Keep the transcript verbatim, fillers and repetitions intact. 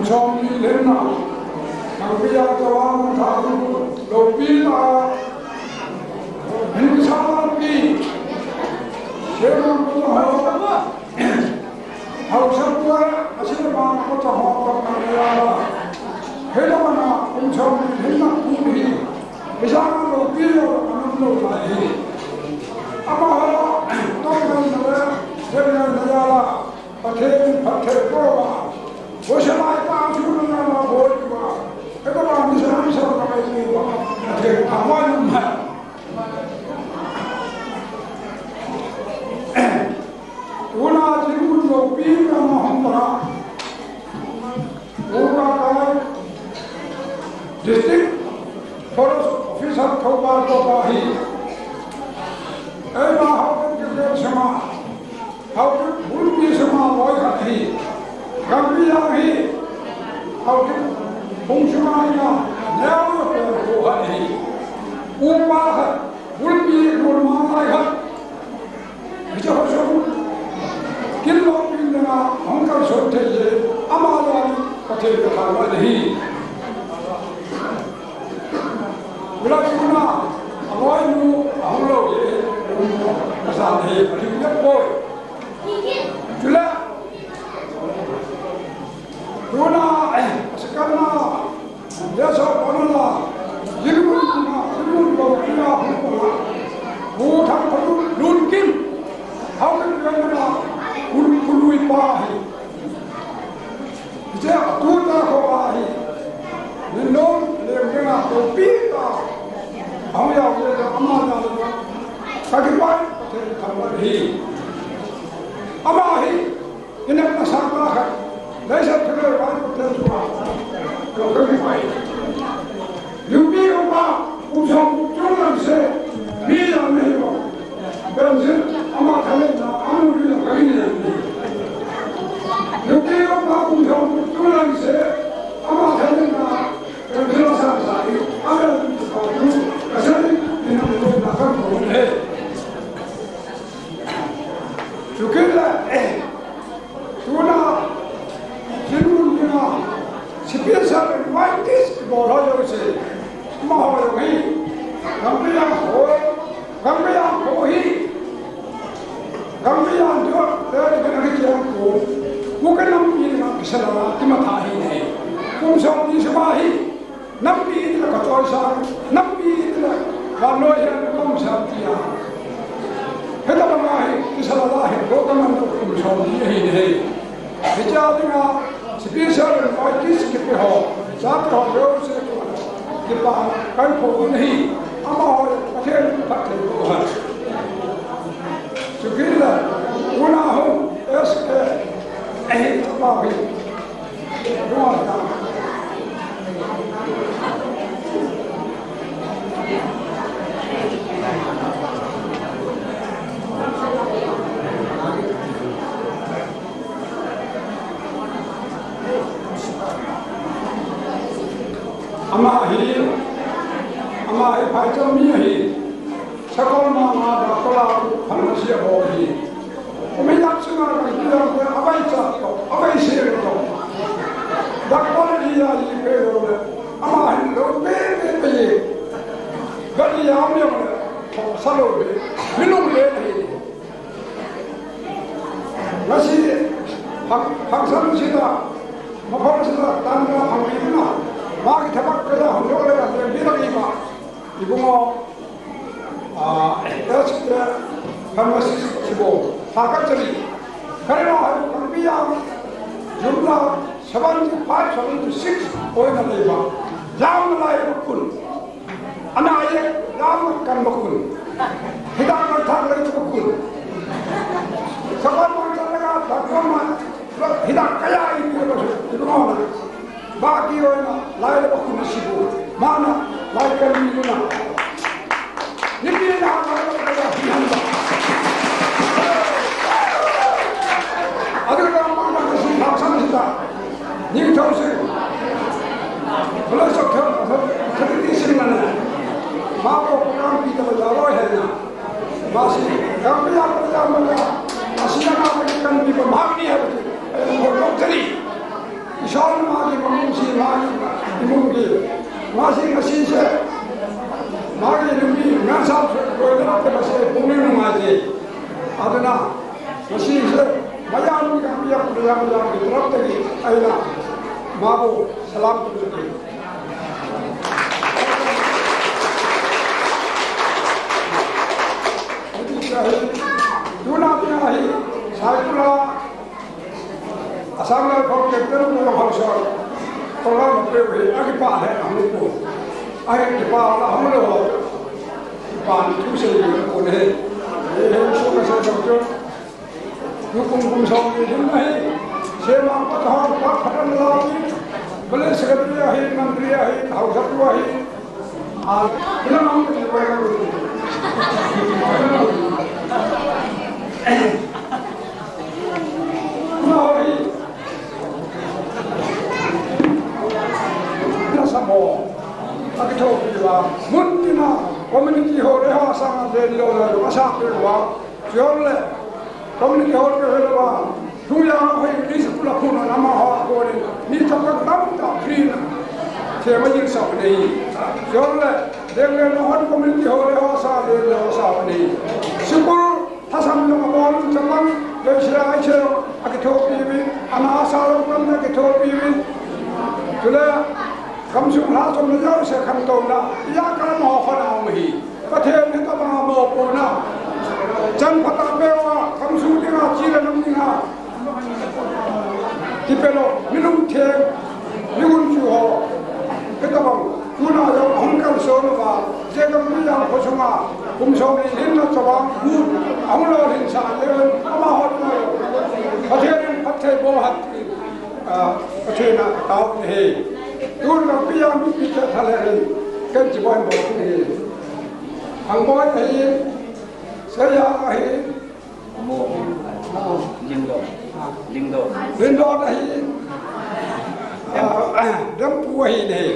Somni lenna, nangpiya tawang tharu, lopita, hinsala pi, shema kuha, hausa kuha, asina ma kota ho, kota nangpiya, hela mana, um somni lenna kuhi, bisa lopita, anam lo lahi. Ama ho, tawang nangpiya, shema nangpiya. Pathen, Pathen, Proba. Bosa mai pa chu na ma boi ba. Eko ba mi sa mi sa ba mai ni ba. Pathen, Pathen ma. Una ji un lo pi na ma hom ba. Una ka District Forest Officer Thoubal ko ba hi. Ei ma hom ke ke sama. Hauke bulpi sema loi khat hi. Gangbi yang hi. Hauke pung sema hi na. Neo yo pe ko khat hi. Upa khat. Bulpi lor ma lai khat. Bicha ho song. Kin lo pin na hongkar so te ye. Ama la ni ka te ka lai hi. Ula kuna, aloi nu, ahulo ye, asa ne, ati uya boy. Chula. Kuna, eh, sekarna, ya so panala, yirun kuna, yirun lo kuna, hukuna. Bu thang padu, lun kin. Hau kin kuna, kun, kunui pa hi. Ije atuta ko ahi. Nindon lemdenga to pita. Amu ya uye ama ya. Kaki pai patel kamar hi. Ama hi. Ina na sakla kha. Laisa thule pai patel tuwa. Kaki pai. Yupi upa, ujong, chunam se, mi ya nahi ho. Benzin, ama thale na, amu ri na, kami na. Yupi upa, ujong, chunam se, ama thale na, benzin sa sa, ama ri na, kasari, ina, na, kan, ko, eh. Chukila, eh. Tuna, sinun nina, special invitees bolo yo se, ma ho yo hi, gambiya ho, gambiya ho hi, gambiya jo, te gana ki jam ko, ko ka nam ni na kisala, ki ma tha hi ne, kum sa ni sa hi. Nampi ila ka choi sa, nampi ila ka noi ya kom sa tia. Heta ba mai, kisala la he, ko ka man ko kum so ni he he. He cha dinga, special invitees ke pe ho, cha pe ho yo se ko. Ke pa, kai ko ni, ama ho, ke pa ke ko ha. Chukila, una ho, es ke, eh, pa ho. Ama hi, ama hi, phai chong mi hi. Sakol ma ma da kola pharmacy a bo hi. Umi yak sima ka ki ya ko abai cha to, abai se to. Da kola ni ya yi pe ro le. Ama hin ro pe pe pe ye. Ga ni ya mi le. Sa lo be. Mi lo le ni. Nasi hak hak sa lu sita. Ma pharmacy da tan na hak ni na. Ma ki thabak ka da hon lo le ka de bi la ni ba. Ibungo, ah, S K pharmacist sibo, sakachari. Karena kami yang jumlah seventy five, seventy six poin ada iba. Jam lai rukun. Anak ayah jam kan rukun. Hidak kan tak lai rukun. Sebab macam mana, tak sama. Hida kaya ini, itu mana? Bagi orang lain apa kena sibuk? Mana lain kan ini mana? Ini dia yang akan kita hilang. Ada orang mana kasih paksa kita? Ini tahu sih. Kalau sok tahu, tapi di sini mana? Mau orang kita berjalan ya. Masih kami yang berjalan ya. Masih yang akan kita bagi hari ini. Mau jadi. Son magi mangsi magi imunggi masi masi se magi imunggi ngasap goyla ke masi bumi mangsi adana masi se mayam yang yang yang yang terap tadi aina mabu salam tujuki. Tuna tuna hi saikula Assam Rifle Captain Guru Hausar, Kollam Pewe, Akipa hai Amuku, Akipa Amulo, Pan Tuesday Kone, Suka Sai Doctor, Nukum Kum Song Yun Hai, Sema Pathar, Pak Patan Lal, Police Secretary Ahi, Mantri Ahi, Hausar Ahi, Community hall, eh, asa, community hall ke helo ba, duya hoi ni school a phone na ma ho ko ni, ni ta ka tam ta free na. Se ma jin sa ne. Jol le, de le no hon community hall le ho sa le le ho sa ne. School thasam no ba lu chapang, de sira ai se a ke thok bi bi, ana sa lo kam na ke thok bi bi. Jule, kam su ha to na ya se kam to na, ya ka no ho na ho hi. Pathen ni tama mo puna. Chan phata pewa, kamsu dinga, chila nam dinga. Tipelo, minum theng, migun chu ho. Kita bang, tuna yo ahung kan so no ba, je kam ni yang ko chunga, kum so ni hin na chawang, bu, ahung lo hin sa, le, ama hot na yo. Pathen, pathe bo hat. Ah, Katrina, tau ni he. Tur ka pia mi pi ta thale he. Kan chi boy bo ni he. Ang boy he. Saya he. Lindo. Lindo. Lindo he. Ah, dam pu he ni he.